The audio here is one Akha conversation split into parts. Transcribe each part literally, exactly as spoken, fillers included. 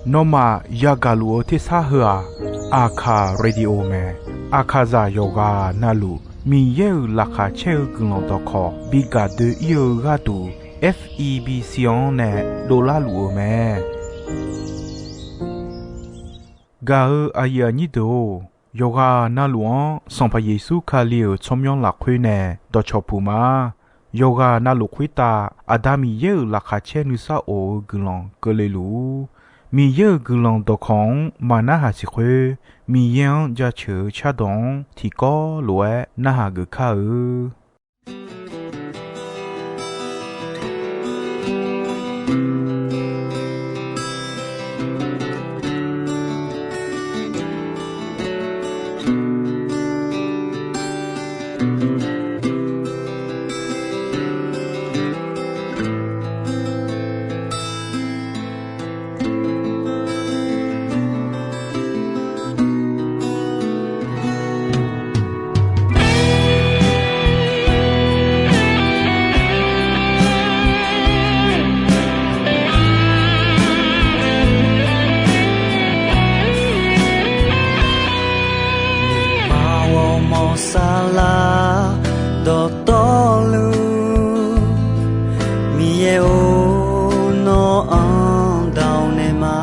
Nawmaf yagaq luf-eu tersar heu-aq, Aqkaq Radio mae. Aqkaqzaq yawqghaq navluf Miqyaer-euq laqkhaq caer-eu guiqlanq dawqkawq bi gaq doe-ir-eu gharduq, F E B C-anr nae dovlar luf-eu mae. Gaq-eu aqyuif aqnyir deuq-or, yawqghaq navluf-anr Sanqpaq Yeqsur Kali-euq tsawrmyanr lafkhoer nae dawqcawq puq ma. Yawqghaq navluf khoertav Aqda Miqyaer-euq laqkhaq caer nuisar of-eu guiqlanq keuvle luf-ur. Miqyaer-euq guiqlanq dawqkawq-anr maqnarhaq siq khoer, Miqyaer-anr jaceuq-eu cardawq-anr tiqkawv lof-aer narhaq geuf kar-eu. Maq ghawrmawr saflar dawqtawvluf, Miqyaer-or, nawr-anr dawq naeq ma.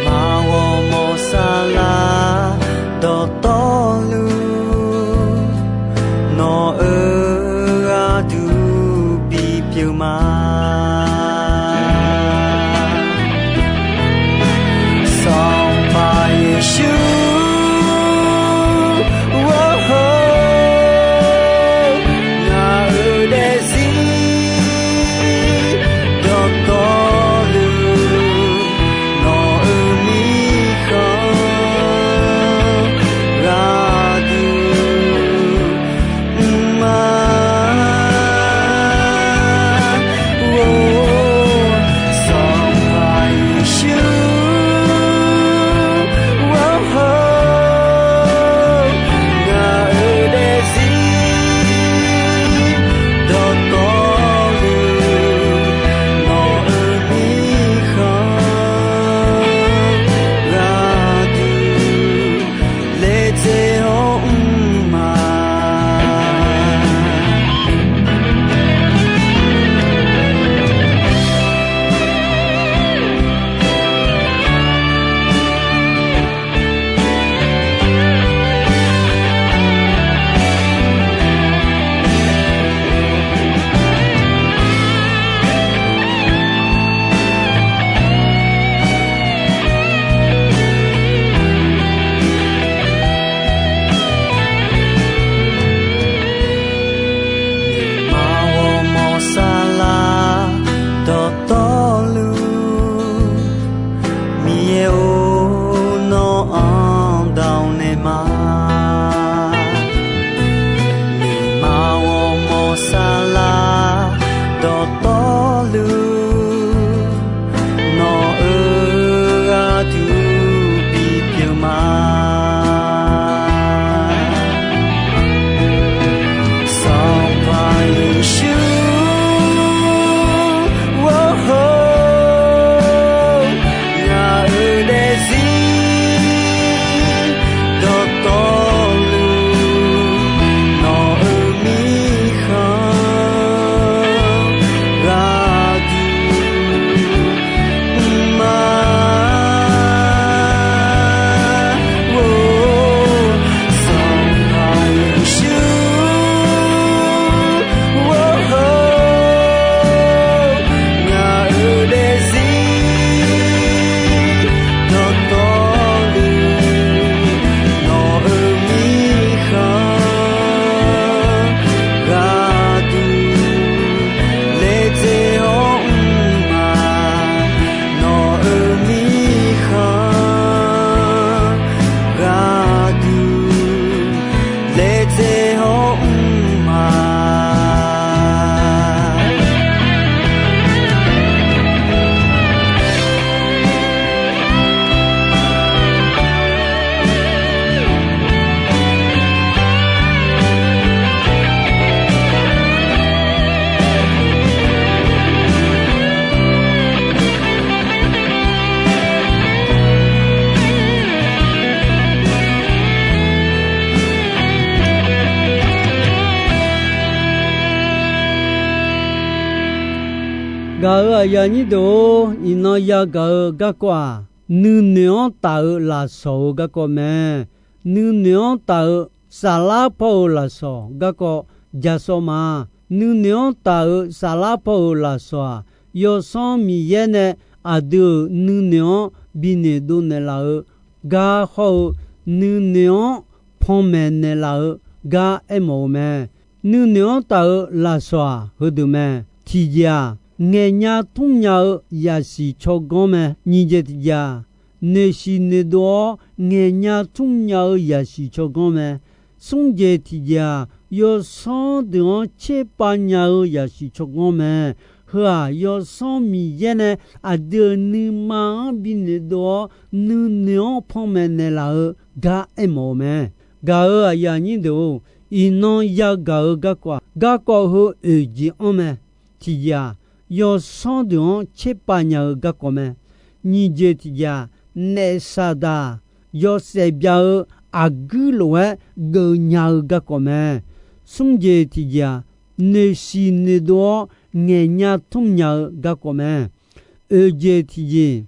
Maq ghawrmawr saflar dawqtawvluf, nawq-euq gharduq bipyeuf ma. Sanqpaq Yeqsur, ngaq-euq daefzir dawqtawvluf, nawq-euq mirkhanq gharduq mr ma. Gaq-euq aqyuif aqnyir deuq-or, iqnan yagaq-eu garkawv-aq, nuinoeq-anr taf-eu lafsawq-eu garkawv mae. Nuinoeq-anr taf-eu saflar paw-euq lafsawq garkawv ja sawv ma. Nuinoeq-anr taf-eu saflar paw-euq lafsawq-aq, Yawsanr Miqyaer nae aqdui-euq nuinoeq-anr binoeq dov naeqlaf-eu gar hawr-eu, nuinoeq-anr panmaeq naeqlaf-eu gar aermawf-eu mae. Nuinoeq-anr taf-eu lafsawq-aq, heudeuq mae. Tiqjeq-aq, ngaeqnya tmrnya-eu yasiq tsawrganr mae. Nyiq jeq tiqjeq-aq, noeqsiq noeqdov-awr ngaeqnya tmrnya-eu yasiq tsawrganr mae. Smr jeq tiqjeq-aq, yawsanr deuq-anr tserpav nya-eu yasiq tsawrganr mae. Heu-aq, Yawsanr Miqyaer nae aqdui-euq nuima-anr binoeq dov-awr, nuinoeq-anr panmaeq naeqlaf-eu gar aermawf-eu mae. Gaq-euq aqyuif aqnyir deuq-or, iqnan yagaq-eu garkawv-aq, garkawv heu oeq jeq anr mae. Tiqjeq-aq, yawsanr deuq-anr tserpav nya-eu garkawv mae. Nyiq jeq tiqjeq-aq, naef saqdaq yawshaef bya-eu aqguir lof-aer geuf nya-eu garkawv mae. Smr jeq tiqjeq-aq, noeqsiq noeqdov-awr ngaeqnya tmrnya-eu garkawv mae. Oeq jeq tiqjeq,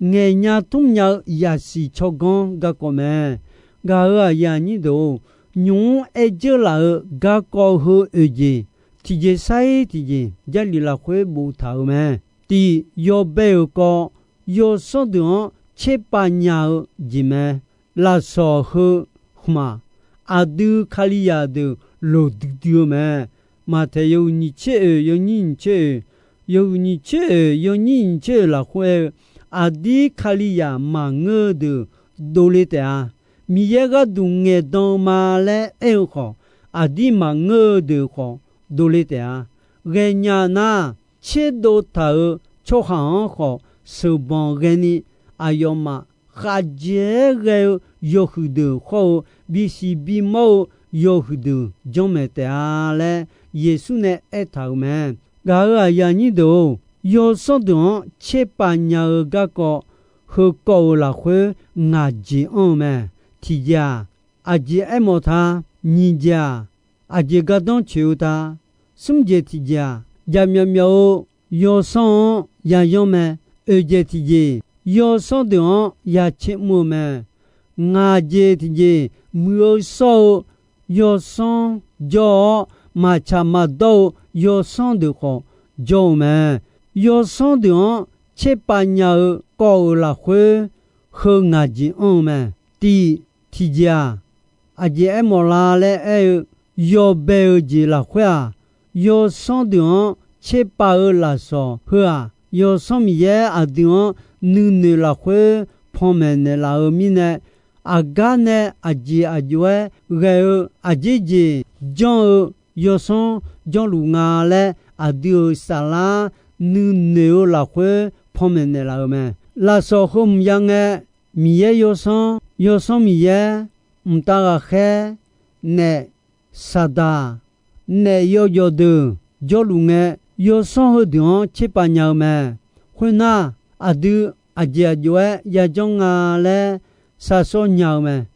ngaeqnya tmrnya-eu yasiq tsawrganr garkawv mae. Gaq-euq aqyuif aqnyir deuq-or, nymq-mr aer dzeur laf-eu garkawv heu oeq jeq, tiqjeq sar-ir tiqjeq Jarlif lafkhoer boftaq-euq mae. Tiq, yawbae-euq kawv, yawsanr deuq-anr tserpav nya-eu jeq mae. Lafsawq heu hmq-aq, aqdui Kalizaq deuq loqdui dui-eu mae. Maqtaeq yawhuiq nyiq tser oeq yawnyir nyiq tser oeq, yawhuiq nyiq tser oeq yawnyir nyiq tser oeq lafkhoer aer-eu, aqdir Kalizaq maqngeur-eu deuq dovle taef-a. Miqyaer gharduq ngaeqdan-eu ma laer aer-eu khawf, aqdir maqngeur-eu deuq khawf dovle taef-a. Ghaenya nar, tserdov taq-euq tsawrhaq-anr khawf sheuqbanq ghaeni, aqyawfmaf khavjeq-aer ghae-eu yawhuiq deuq hawr-eu bisiq bimawr-eu yawhuiq deuq janrmaeq taef-a laer Yeqsur nae aertaq-euq mae. Gaq-euq aqyuif aqnyir deuq-or, yawsanr deuq-anr tserpav nya-eu garkawv heukawv-euq lafkhoer ngaq jeq anr-eu mae. Tiqjeq-aq, aqjeq aermawf ta. Nyiq jeq-aq, aqjeq gardanr coeq-eu ta. Smr jeq tiqjeq-aq, jaqmyawf myawf-eu yawsanr-anr yayanr mae. Oeq jeq tiqjeq, yawsanr deuq-anr yacaer mr-eu mae. Ngaq jeq tiqjeq, muiq-eu shawr-eu yawsanr jawr-awr, maqtsaq maqdawr-eu yawsanr deuq khawf jawr-eu mae. Yawsanr deuq-anr tserpav nya-eu kawv-euq lafkhoer heu ngaq jeq anr-eu mae. Tiq, tiqjeq-aq, aqjeq aermawf la laer aer-eu, yawbae-eu jeq lafkhoer-aq, yawsanr deuq-anr tserpav-eu lafsawq heu-aq, Yawsanr Miqyaer aqdui-anr nuinoeq lafkhoer panmaeq naeqlaf-eu mirnae, aqgar nae aqjeq aqjox-aer ghae-eu aqjeq jeq janr-eu yawsanr janrluf nga laer aqdui-euq saflar nuinoeq-eu lafkhoer panmaeq naeqlaf-euq mae. Lafsawq heu hmq ya ngae, Miqyaer yawsanr, yawsanr Miqyaer, mqtav ghaqkhaer, naef saqdaq, naef yawjawf deuq jawrluf ngae, yawsanr heudeuq-anr tserpav nya-eu mae. Khoernar, aqdui aqjeq aqjox-aer yajanr nga laer sharshawr nya-eu mae.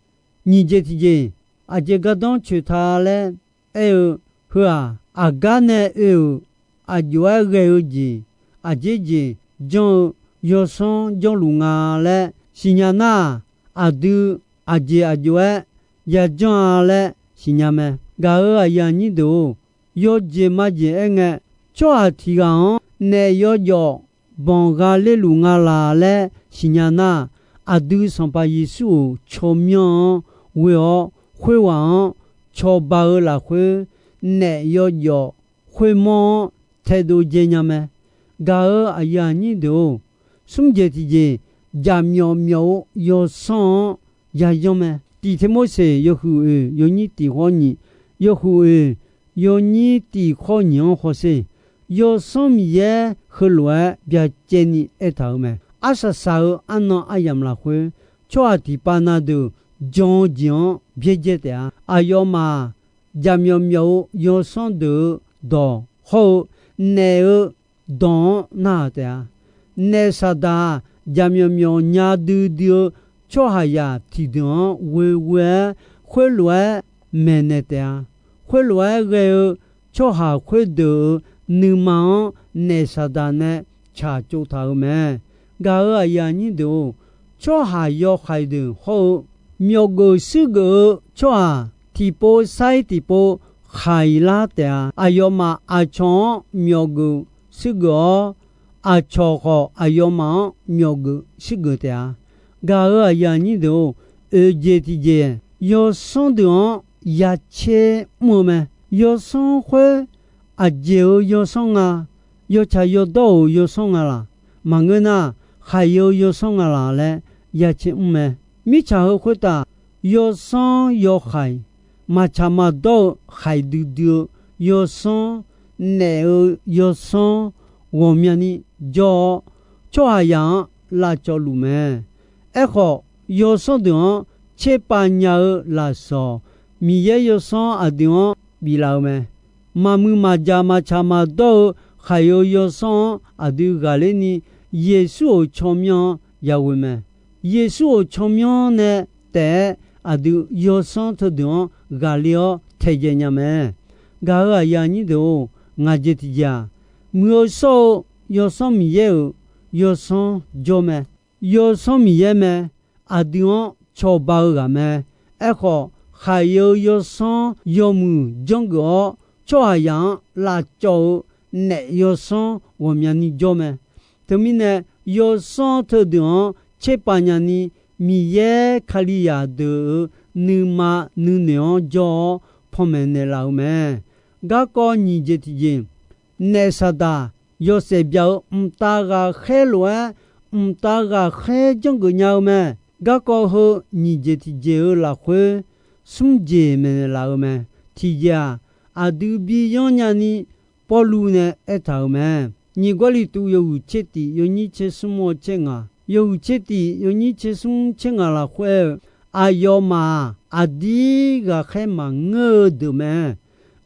Nyiq jeq tiqjeq, aqjeq gardanr coeq ta laer aer-eu heu-aq, aqgar nae oe-euq aqjox-aer ghae-eu jeq, aqjeq jeq janr-eu yawsanr janrluf nga laer siqnya nar-aq, aqdui aqjeq aqjox-aer yajanr-a laer siqnya mae. Gaq-euq aqyuif aqnyir deuq-or, yawjeq majeq aerngae, tsawrhaq tiq ghaq-anr naef yawjawf banq gha lerluf nga laq laer siqnya nar, aqdui Sanqpaq Yeqsur-euq tsawrmyanr-anr ghoe-awr, khoerghaq-anr cawba-eu lafkhoer, naef yawjawf khoermawr-anr taedov dzae nya mae. Gaq-euq aqyuif aqnyir deuq-or, smr jeq tiqjeq, jaqmyawf myawf-eu yawsanr-anr yayanr mae. Tiq Tirmorseq yawhuiq oeq yawnyir tiq khawr nyiq, yawhuiq oeq yawnyir tiq khawr nyiq-anr hawsher. Yawsanr Miqyaer heulof-aer byacaevni aertaq-euq mae. Arsaq saq-eu arnan aryamq lafkhoer, tsawrhaq tiqpav na deuq jan-eu jeq-anr byaerdzae taef-a. Aqyawfmaf jaqmyawf myawf-eu yawsanr deuq-eu dawq hawr-eu naef-eu dawq-anr narhaq taef-a. Naef saqdaq-aq, jaqmyawf myawf nya duidui-eu tsawrhaqzaq tiqdeuq-anr ghoeghoe-aer, khoerlof-aer maeqnaeq taef-a. Khoerlof-aer ghae-eu tsawrhaq khoerdeuq-euq nuima-anr naef Saqdaq nae tsaqtsov taq-euq mae. Gaq-euq aqyuif aqnyir deuq-or, tsawrhaq yawhaiq deuq hawr-eu, myawqgeuf shuirgeuf-eu tsawrhaq tiqpov sair tiqpov khaiq lar taef-a. Aqyawfmaf aqcawq-anr myawqgeuf shuirgeuf-awr, aqcawq khawf aqyawfmaf-anr myawqgeuf shuirgeuf taef-a. Gaq-euq aqyuif aqnyir deuq-or, oeq jeq tiqjeq yawsanr deuq-anr yacaer mr-eu mae. Yawsanr khoer aqjeq-euq yawsanr nga, yawtsaq yawdawr-euq yawsanr nga laq, maqngeur nar, khaiq-eu yawsanr nga laq laer yacaer mr mae. Mirtsaq heu khoertav yawsanr yawhaiq, maqtsaq maqdawr-eu khaiq duidui-eu yawsanr, naef-eu yawsanr ghawqmyani jawr-awr, tsawrhaqzaq-anr lavcawv luf mae. Aerkhawf, yawsanr deuq-anr tserpav nya-eu lafsawq, Miqyaer yawsanr aqdui-anr biflaf-eu mae. Maqmuiq maqjaq maqtsaq maqdawr-eu khaiq-eu yawsanr-anr aqdui ghaqler ni, Yeqsur-euq tsawrmyanr-anr yaghoe mae. Yeqsur-euq tsawrmyanr nae taef-aer aqdui yawsanr teudeuq-anr ghaqler-awr taejae nya mae. Gaq-euq aqyuif aqnyir deuq-or, ngaq jeq tiqjeq-aq, muiq-eu shawr-eu Yawsanr Miqyaer-euq yawsanr jawr mae. Yawsanr Miqyaer mae. Aqdui-anr cawba-eu ghaq mae. Aerkhawf, khaiq-eu yawsanr yawmuiq janrgeuf-awr, tsawrhaqzaq-anr lavcawv-eu naef yawsanr ghawqmyani jawr mae. Teumirnae, yawsanr teudeuq-anr tserpav nyani, Miqyaer Kalizaq deuq-euq nuima nuinoeq-anr jawr-awr panmaeq naeqlaf-eu mae. Garkawv nyiq jeq tiqjeq, naef Saqdaq yawshaef bya-eu mqtav ghaqkhaer lof-aer, mqtav ghaqkhaer janrgeuf nya-eu mae. Garkawv heu nyiq jeq tiqjeq-eu lafkhoer, smr jeq maeqnaeq laf-eu mae. Tiqjeq-aq, aqdui bi yanr nyani Pawrluv nae aertaq-euq mae. Nyiq Gawrliqtu yawhuiq tser tif yawnyir tser smr-awr tser ngaq, yawhuiq tser tif yawnyir tser smr tser ngaq lafkhoer aer-eu, aqyawfmaf-aq, aqdir ghaqkhaer maqngeur-eu deuq mae.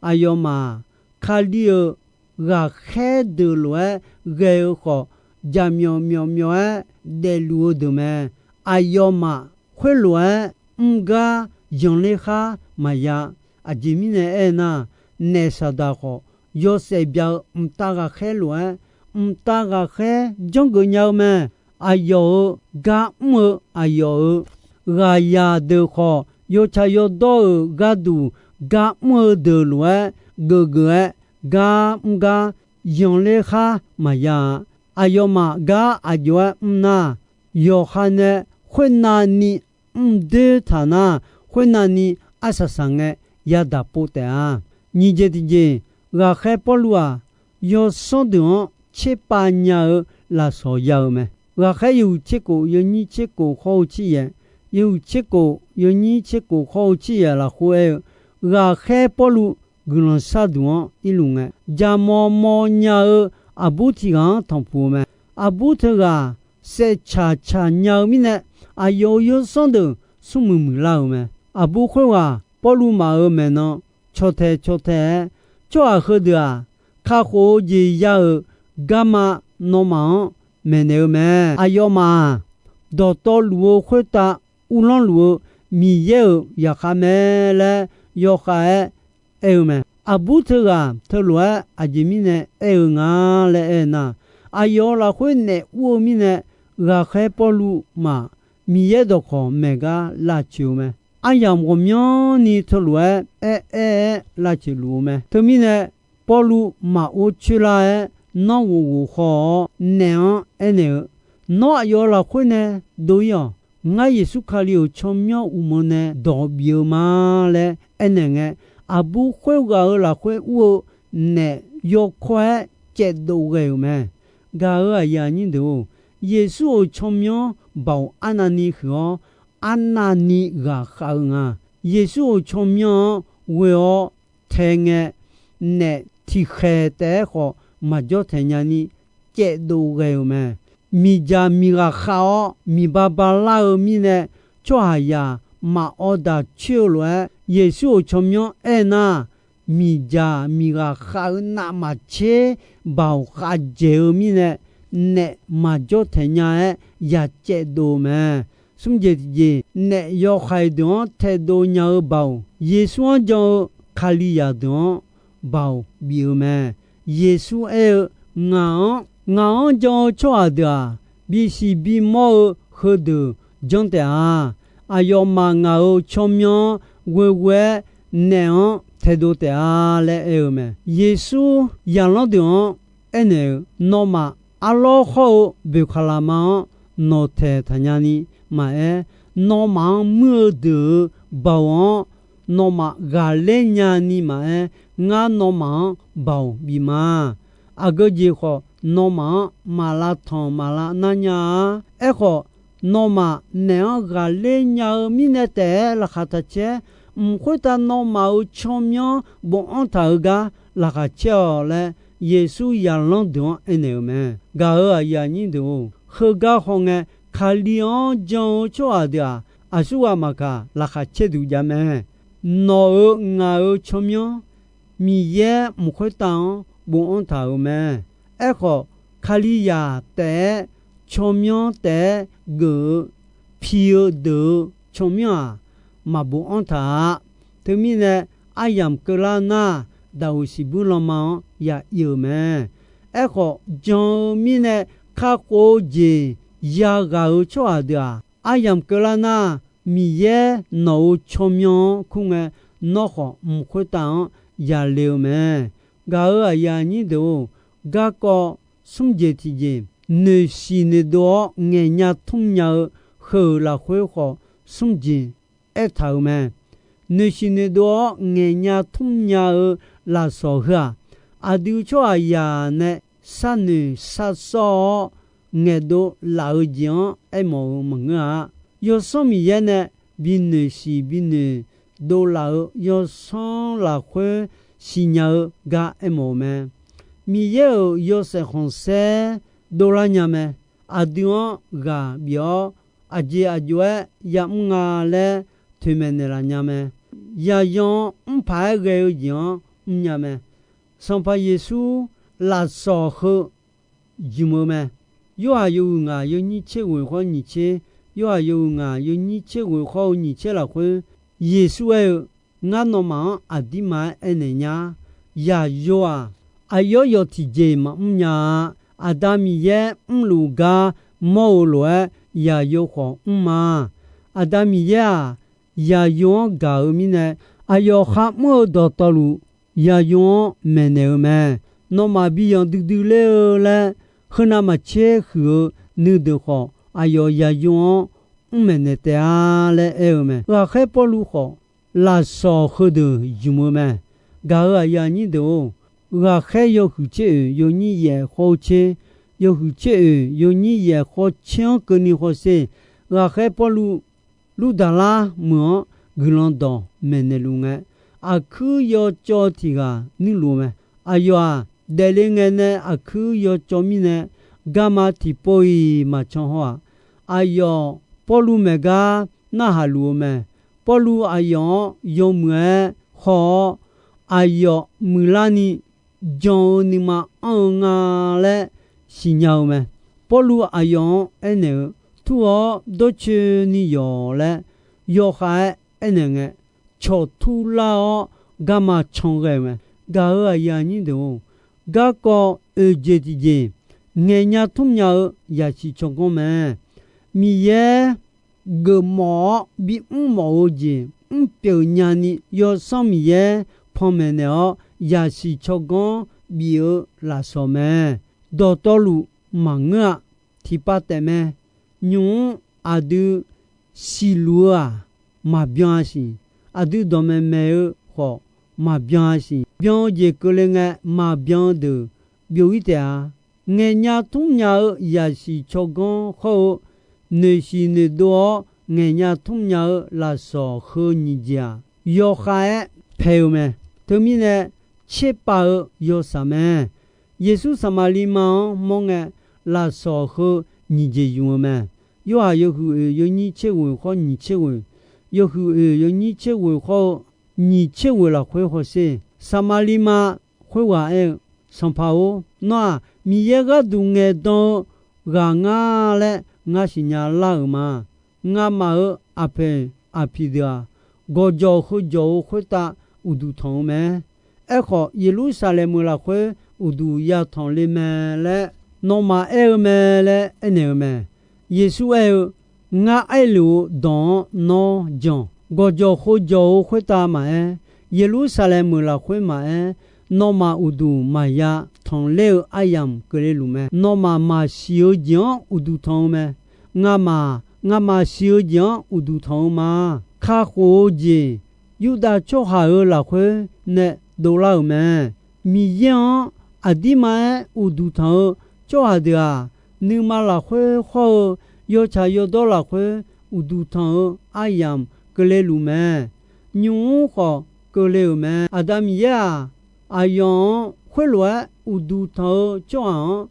Aqyawfmaf-aq, Kali-euq ghaqkhaer deuq lof-aer ghae-eu khawf, jaqmyawf myawf myawf-aer daefluf-eu deuq mae. Aqyawfmaf khoerlof-aer mr gar yanqler khar maqya. Aqjeq mirnae aernar, naef Saqdaq khawf, yawshaef bya-eu mqtav ghaqkhaer lof-aer, mqtav ghaqkhaer janrgeuf nya-eu mae. Aqyawf-euq gar mr-eu, aqyawf-euq ghaqzaq deuq khawf, yawtsaq yawdawr-euq gharduq gar mr-eu deuq lof-aer geufgeuf-aer gar mr gar yanqler khar maqya-a. Aqyawfmaf gar aqjox-aer mr nar, yawqha nae khoernav ni mr doer taq nar, khoernav ni arsaq saq ngae yadaq pov taef-a. Nyiq jeq tiqjeq, ghaqkhaer Pawrluv-aq, yawsanr deuq-anr tserpav nya-eu lafsawq ya-eu mae. Ghaqkhaer yawhuiq tser kof yawnyir tser kof khawr-eu tser yaef, yawhuiq tser kof yawnyir tser kof khawr-eu tser yaef lafkhoer aer-eu, ghaqkhaer Pawrluv guiqlanq sharduq-anr irluf ngae, jaqmawf mawf nya-eu aqbur tiq ghaq-anr tanqpuq-eu mae. Aqbur teughaq saevcaq caq nya-eu mirnae, aqyawf-euq yawsanr deuq smrmuiq muiqlar-euq mae. Aqbur khoerghaq Pawrluv maf-euq maeqnan caw tae caw tae-aer, tsawrhaq heudeuq-aq, kakhof-eu jeq ya-euq garma nawmaf-anr maeqnaeq-eu mae. Aqyawfmaf-aq, dawqtawvluf-eu khoertav uvlanr luf-eu Miqyaer-euq zaqkhav mae laer yawkhav-aer aer-eu mae. Aqbur teughaq teulof-aer aqjeq mirnae aer-eu nga laer aernar, aqyawf-euq lafkhoer naef ur-eu mirnae, ghaqkhaer Pawrluv maf Miqyaer dawqkawq maeq gar lavcoeq-eu mae. Aryamq ghawqmyanrni teulof-aer aer aer-aer lavcoeq luf-eu mae. Teumirnae, Pawrluv maqor coer lar-aer nanr ghof ghof haw-awr naef-anr aernaeq-eu, Nawr aqyawf lafkhoer nae dov-ir-awq. Ngar Yeqsur Kali-euq tsawrmyanr uqmov nae dawq bif-eu ma laer aernaeq ngae, aqbur khoerghaq-euq lafkhoer ur-eu naef yawkawr-aer caevdov ghae-euq mae. Gaq-euq aqyuif aqnyir deuq-or, Yeqsur-euq tsawrmyanr baoq arnavni huiq-awr, arnavni ghaqkhav-eu nga. Yeqsur-euq tsawrmyanr-anr ghoe-awr tae ngae, naef tiqkhaeq taef-aer khawf maqjawr taeq nyani caevdov ghae-euq mae. Miqdzaq miqghaq khav-awr miqba ba lar-eu mirnae, tsawrhaqzaq maqawv daq coer-eu lof-aer, Yeqsur-euq tsawrmyanr aernar, miqdzaq miqghaq khav-eu navmaqtser baoq khavdzaeq-eu mirnae, naef maqjawr taeq nya-aer yacaevdov-eu mae. Smr jeq tiqjeq, naef yawhaiq deuq-anr taedov nya-eu baoq, Yeqsur-anr jan-eu Kalizaq deuq-anr baoq bif-eu mae. Yeqsur aer-eu, Ngaq-anr, ngaq-anr jan-eu tsawrhaq deuq-aq, bisiq bimawr-eu heudeuq janr taef-a. Aqyawfmaf ngaq-euq tsawrmyanr-anr ghoeghoe-aer naef-anr taedov taef-a laer aer-eu mae. Yeqsur zaqlanr deuq-anr aernaeq-euq, Nawmaf arlawr hawr-eu boeqkaq laqma-anr nawqtaeq taqnya ni maqaer, nawmaf-anr muir-eu deuq-euq baoq-anr nawmaf ghaqler nya ni maqaer, ngar nawmaf-anr baoq bif ma. Aqgeu jeq khawf, nawmaf-anr maq lavtanq maq lavnar nya-a. Aerkhawf, nawmaf naef-anr ghaqler nya-eu mirnae taef-aer laqkhaq taq caer, mq khoertav nawmaf-euq tsawrmyanr bofanr taq-eu gar laqkhaq caer-awq laer, Yeqsur zaqlanr deuq-anr aernaeq-euq mae. Gaq-euq aqyuif aqnyir deuq-or, heugar hawngae, Kali-anr jan-eu tsawrhaq deuq-aq, aqsurghaq maqkaq laqkhaq caer duq jav mae. Nawq-euq ngaq-euq tsawrmyanr Miqyaer mq khoertav-anr bofanr taq-euq mae. Aerkhawf, Kalizaq taef-aer tsawrmyanr taef-aer geuf-eu pi-eu deuq-eu tsawrmyanr-aq, maq bofanr taq-a. Teumirnae, aryamq keuvlar nar, daqoq siqbuir lanma-anr ya ir-euq mae. Aerkhawf, jan-eu mirnae kakhof-eu jeq yaghaq-euq tsawrhaq deuq-aq, aryamq keuvlar nar, Miqyaer nawq-euq tsawrmyanr-anr kur ngae, nawr khawf mq khoertav-anr yale-eu mae. Gaq-euq aqyuif aqnyir deuq-or, garkawv smr jeq tiqjeq, noeqsiq noeqdov-awr ngaeqnya tmr nya-eu heu-euq lafkhoer khawf smr jeq aertaq-euq mae. Noeqsiq noeqdov-awr ngaeqnya tmr nya-eu lafsawq heu-aq, aqdui tsawrhaqzaq nae sharnoeq sharsawr-awr ngaeqdov laf-eu jeq-anr aermawf-euq maqngeur-a. Yawsanr Miqyaer nae binoeq siq binoeq dovlaf-eu yawsanr lafkhoer siqnya-eu gar aermawf-eu mae. Miqyaer-euq yawshaef khanqsaer dovlar nya mae. Aqdui-anr ghaq bif-awr, aqjeq aqjox-aer yamr nga laer toeqmaeq naeqlaf nya mae. Yaqyan-anr mrpaq-aer ghae-eu jeq-anr mrnya mae. Sanqpaq Yeqsur lafsawq heu jmq-eu mae. Yorhaq yawhuiq ngaq yawnyir tser ghoeq khawr nyiq tser, Yorhaq yawhuiq ngaq yawnyir tser ghoeq khawr-eu nyiq tser lafkhoer, Yeqsur aer-eu, Ngar nawmaf-anr aqdirma-aer aernaeq nya. Yaqyo-aq, aqyawf yawf tiqjeq maqmr nya-a. Aqda Miqyaer mrluf gar mawr-eu lof-aer, yaqyo khawf mr ma. Aqda Miqyaer-aq, yaqyo-anr gaq-eu mirnae, aqyawf kharmr-eu dawqtawvluf, yaqyo-anr maeqnaeq-eu mae. Nawmaf bi yanq duidui ler-eu laer, heunav maqtser huiq-eu nuideuq khawf, aqyawf yaqyo-anr mr maeqnaeq taef-a laer aer-eu mae. Ghaqkhaer Pawrluv khawf, lafsawq heudeuq jmq-eu mae. Gaq-euq aqyuif aqnyir deuq-or, ghaqkhaer yawhuiq tser oeq yawnyir yaef khawr-eu tser, yawhuiq tser oeq yawnyir yaef khawr tser-anr keuvni hawsher. Ghaqkhaer Pawrluv Lurdaqlar meuq-anr guiqlanq dawq maeqnaeq luf ngae, aqkuir yawcawv tiq ghaq nuirluf-eu mae. Aqyawf-aq, daefle ngae nae aqkuir yawcawv mirnae, garma tiqpov-iq maqcan haw-aq. Aqyawf Pawrluv maeq gar narhaq luf-eu mae. Pawrluv aqyawf-anr yawmuiq-aer haw-awr, aqyawf muiqlarni jan-eu nuima anr-eu nga laer siqnya-eu mae. Pawrluv aqyawf-anr aernaeq-eu, Tur-awr dawrcoeni yawq laer yawkhav-aer aernaeq ngae, cawq turlar-awr garma can ghae-eu mae. Gaq-euq aqyuif aqnyir deuq-or, garkawv oeq jeq tiqjeq ngaeqnya tmr nya-eu yaqsiq tsawrganr mae. Miqyaer geufmawf-awr bimr mawf-eu jeq mrpyeuf nyani, Yawsanr Miqyaer panmaeq naeq-awr yaqsiq tsawrganr bif-eu lafsawq mae. Dawqtawvluf maqngeur-a. Tiqpav taef mae. Nymq-mr aqdui siqluf-eu-aq, maqbyan-a siq. Aqdui dawqmaeq maeq-eu khawf, maqbyan-a siq. Byan-eu jeq keuvle ngae, maqbyan-eu deuq byov-ir taef-a. Ngaeqnya tmr nya-eu yaqsiq tsawrganr hawr-eu, noeqsiq noeqdov-awr ngaeqnya tmr nya-eu lafsawq heu nyiq jeq-aq, yawkhav-aer paeq-eu mae. Teumirnae, tserpav-eu yawshaq mae. Yeqsur Saqmaqliv ma-anr mawr ngae, lafsawq heu nyiq jeq ymq-eu mae. Yorhaq yawhuiq oeq yawnyir tser ghoeq khawr nyiq tser ghoeq, yawhuiq oeq yawnyir tser ghoeq khawr-eu nyiq tser ghoeq lafkhoer hawsher. Saqmaqliv ma khoerghaq aer-eu, Sanqpaq-or, nawr-aq, Miqyaer gharduq ngaeqdan-eu ghaq ngar laer ngar siqnya lar-euq ma. Ngamaf-euq aqpoeq aqpiq deuq-aq, gawqjawq heujawq-eu khoertav uqduq tanq-eu mae. Aerkhawf, Yeqlursaqlaeq meuq lafkhoer uqduq yatanq le mae laer nawmaf aer-eu mae laer aernaeq-eu mae. Yeqsur aer-eu, Ngar aerluf-eu dawq-anr nawr jan. Gawqjawq khofjawq-eu khoertav maqaer, Yeqlursaqlaeq meuq lafkhoer maqaer, nawmaf uqduq maqya tanqler-eu aryamq keuvle luf mae. Nawmaf maqsiq-eu jeq-anr uqduq tanq-eu mae. Ngamaf, ngamaf siq-eu jeq-anr uqduq tanq-eu ma. Kakhof-eu jeq Yurdav tsawrhaq-euq lafkhoer nae dovlar-euq mae. Miqyaer-anr aqdirma-aer uqduq tanq-eu tsawrhaq deuq-aq, nuima lafkhoer hawr-eu yawtsaq yawdawr lafkhoer uqduq tanq-eu aryamq keuvle luf mae. Nymq-mr khawf keuvle-euq mae. Aqda Miqyaer-aq, aqyawf-anr khoerlof-aer uqduq tanq-eu tsawrhaq-anr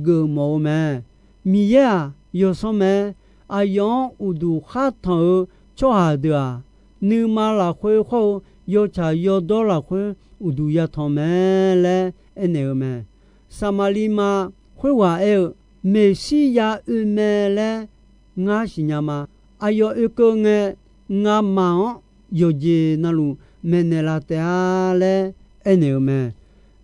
geufmawf-eu mae. Miqyaer-aq, yawsanr mae. Aqyawf-anr uqduq khar tanq-eu tsawrhaq deuq-aq, nuima lafkhoer hawr-eu yawtsaq yawdawr lafkhoer uqduq yatanq mae laer aernaeq-eu mae. Saqmaqliv ma khoerghaq aer-eu, Meqsirya oe mae laer ngar siqnya ma. Aqyawf oekeuv ngae, ngamaf-anr yawqjeq navluf maeqnaeq laf taef-a laer aernaeq-eu mae.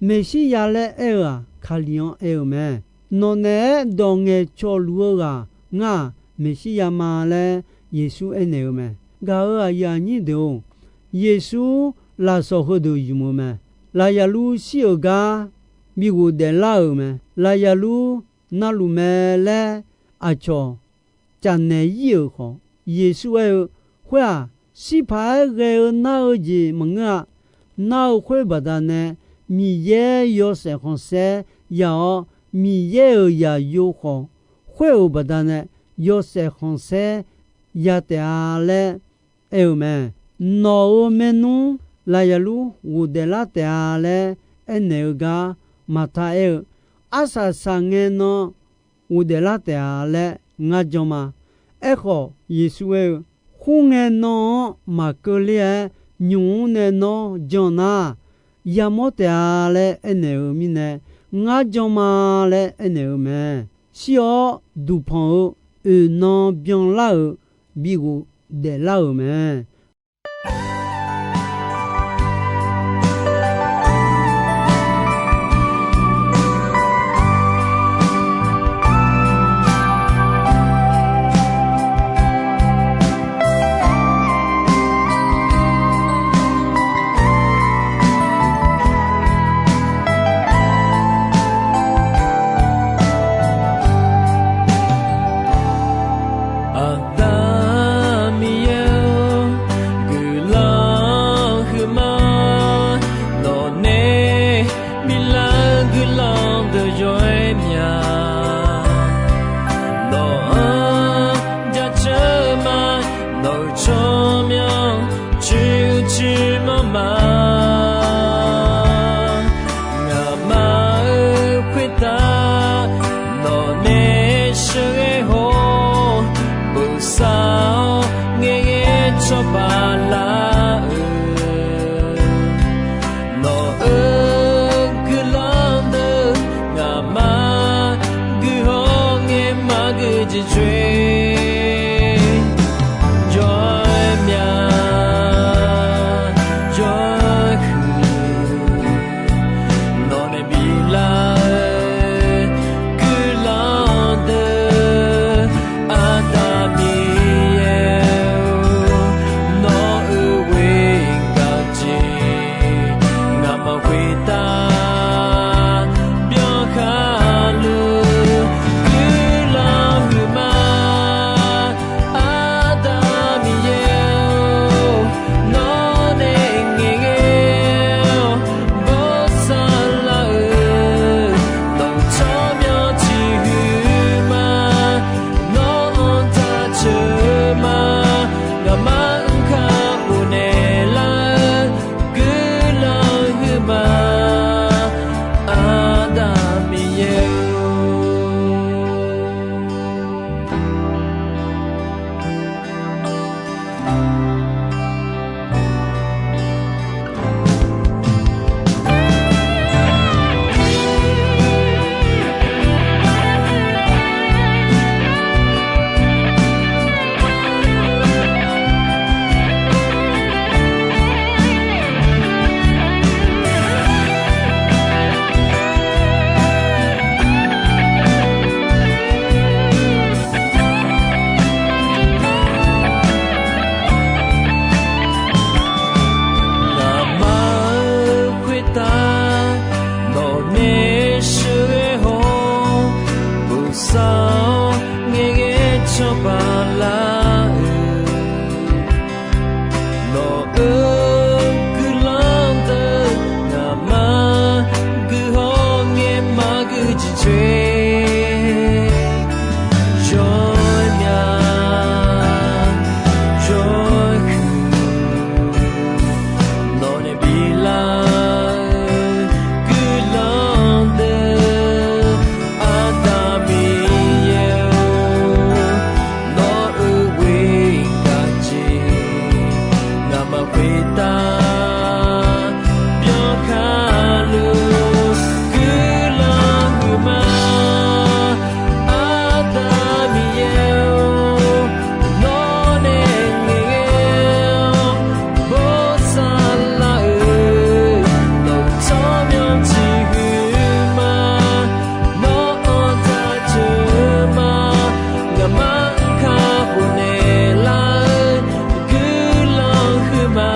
Meqsirya laer aer-eu-aq, Kali-anr aer-eu mae. Nawq naeq-aer dawq ngaeqcawq luf-eu ghaq ngar-aq, Meqsirya ma laer Yeqsur aernaeq-eu mae. Gaq-euq aqyuif aqnyir deuq-or, Yeqsur lafsawq heudeuq ymq-eu mae. Lafyaqlur shir-euq gar bi ghofdaef lar-euq mae. Lafyaqlur navluf mae laer aqcawq cafnaeq ir-euq khawf, Yeqsur aer-eu, Khoer-aq, shir paq-aer ghae-eu nar-eu jeq maqngeur-a. Nar-eu khoer baqdanae Miqyaer yawshaef khanqsaer ya-awr, Miqyaer-euq zaqyo khawf khoer-euq baqdanae yawshaef khanqsaer ya taef-a laer aer-eu mae. Nawq-euq maernmr lafyaqlur ghofdaef lar taef-a laer aernaeq-eu gar Maqta aer-eu, Arsaq saqngae nan ghofdaef lar taef-a laer ngar jan ma. Aerkhawf, Yeqsur aer-eu, Khoerngae nan-anr maqkeuvler-aer nymq-mr nae nawr jan nar, yamawr taef-a laer aernaeq-eu mirnae, ngar jan ma laer aernaeq-eu mae. Shir-awr duqpanq-eu oeq nan byanlar-euq bi ghofdaef lar-euq mae. Aqda Miqyaer-or, guiqlanq huiqma, nawqnae biflar-eu guiqlanq deuq yawr-aer mya. Nawq-anr jaceuq ma, nawq-euq tsawrmyanr coer-eu coer manr ma. Ngaqma-euq khoertav nawqnae sheuqghae haw-awr, bosav-awr ngaeqghae cawba lar-eu, nawq-euq guiqlanq deuq ngaqma guiqhaw ngae maqgui jeq coer, jawr-aer mya, jawr-aer huiq. Nawqnae biflar-eu guiqlanq deuq, Aqda Miqyaer-or, nawq-euq ghoer gaq-eu jeq ngaqma khoertav byankhar luf guiqlanq huiqma. Tsoer, yawmya, yawhuiq, nawq nae bilar-eu guiqlanq deuq, Aqda Miqyaer-or, nawq-euq ghoer gaq jeq, nga'maf khoertav byankhar luf guiqlanq huiqma. Aqda Miqyaer-or, nawq nae ngaeqghae-awr bosav lar-euq, nawq-euq tsawrmyanr tiq huiqma. Nawr-anr jaceuq-eu ma, nga'maf-anr kakhof naeqlar-eu, guiqlanq huiqma,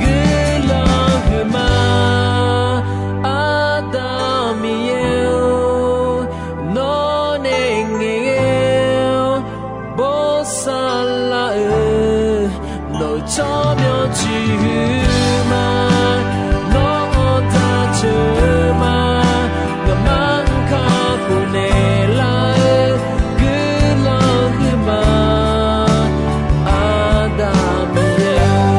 guiqlanq huiqma. Aqda Miqyaer-or, nawq nae ngaeqghae-awr bosav lar-euq, nawq-euq tsawrmyanr tiq huiqma. Nawr-anr jaceuq-eu ma, nga'maf-anr kakhof naeqlar-eu, guiqlanq huiqma. Aqda Miqyaer-or.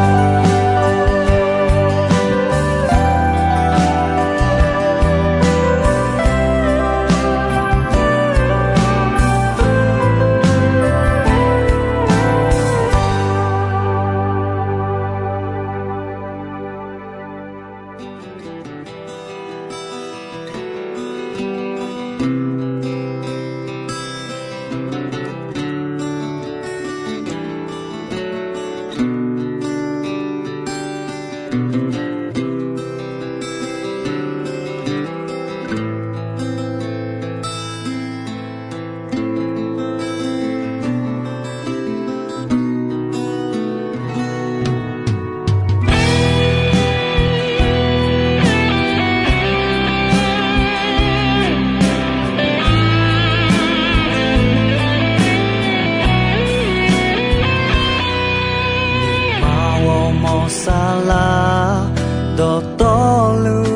Nuima ghawrmawr saflar dawqtawvluf,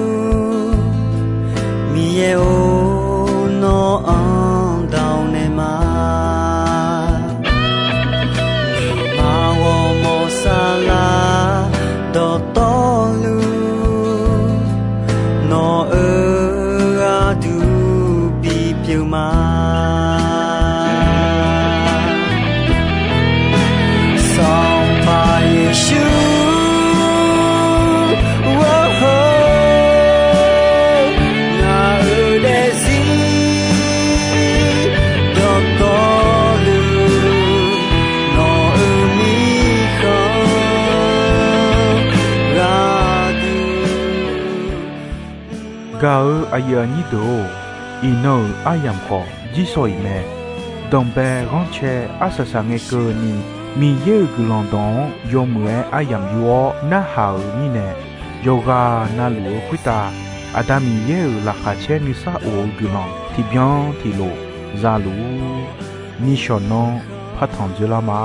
Miqyaer-or, nawr-anr dawq naeq ma. Nuima ghawrmawr saflar dawqtawvluf, nawq-euq gharduq bipyeuf ma. Sanqpaq Yeqsur, ngaq-euq daefzir dawqtawvluf, nawq-euq mirkhanq gharduq. Gaq-eu aqyuif aqnyir deuq-or, iqnan-euq aryamq khawf jirshaw-iq mae. Danqbae ghanrcae arsaq saqngae keuvni, Miqyaer-euq guiqlanq dawq-anr yawmuiq-aer aryamq yur-awr narhaq-euq mirnae, yawqghaq navluf-eu khoertav Aqda Miqyaer-euq laqkhaq caer nuisar of-eu guiqlanq tiqbyan tiqlof za luf-ur. Nishawq nanr partanq dzoerlar ma.